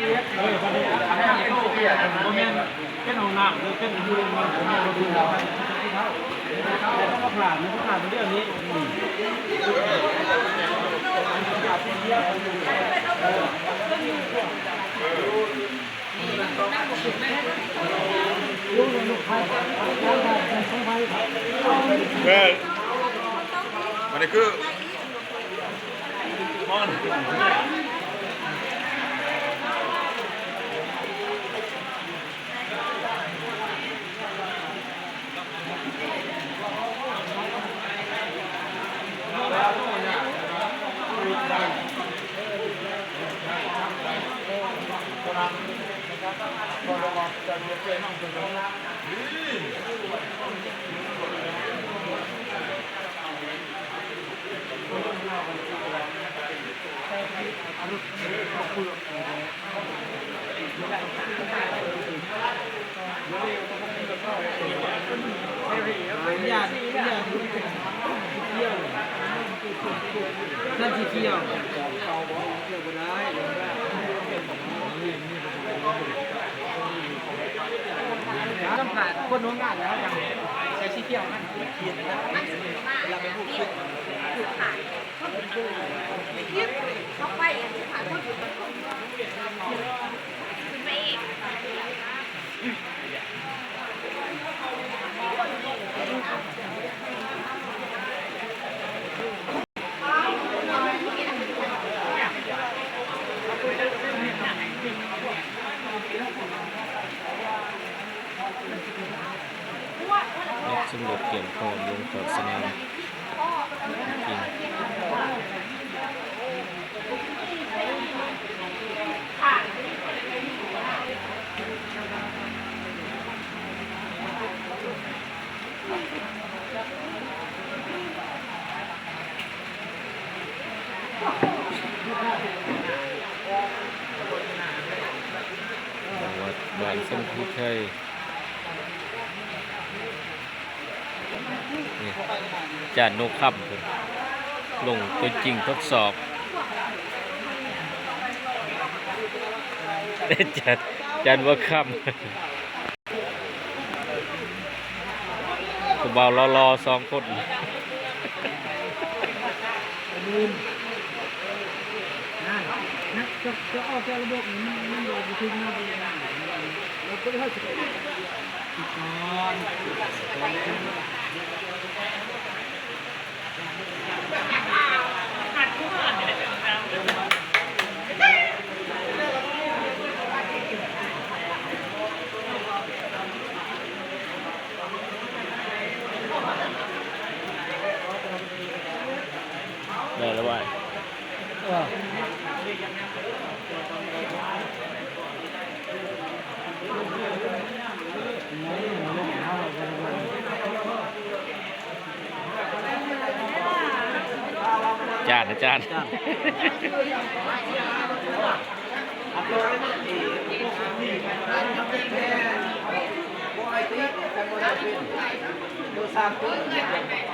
ເອີ ບັດນີ້ ອັນນັ້ນ ບໍ່ແມ່ນ ເປັນຫ້ອງນ້ຳ ຫຼື ເປັນຢູ່ ມັນບໍ່ແມ່ນ ບໍ່ຖືກ ແຕ່ຕ້ອງມາຜ່ານ ມາຜ່ານເລື່ອງນີ້ ອືມ ເອີ ອັນນີ້ຄື ນັ້ນສີຂຽວ ຂຽວບໍ່ໄດ້ ສຳພາດຄົນຮ່ວມງານແລ້ວ ໃສ່ສີຂຽວ ມັນ ມັນ ລະໄປຮູບ ນັກສຳຫຼວດກຽມພ້ອມລົງຂອບສະໜາມຈິງ. ຈັງຫວັດບ້ານຊຳພູໄທ ນີ້ ຈານໂນຄຳເພິ່ນລົງຕົວຈິງທົດສອບ ຈານ ຈານບົວຄຳ. ຜູ້ບ່າວຫຼໍ່ໆສອງຄົນ ນັ້ນ ຈະ ຈະອອກຈາກລະບົບນີ້ ມັນ ມັນບໍ່ຖືກນຳ ລະບົບ ໄດ້ແລ້ວຫວາ? ຈານ ອາຈານ ບໍ່ໃຫ້ຕິດ ບໍ່ໃຫ້ຕິດ.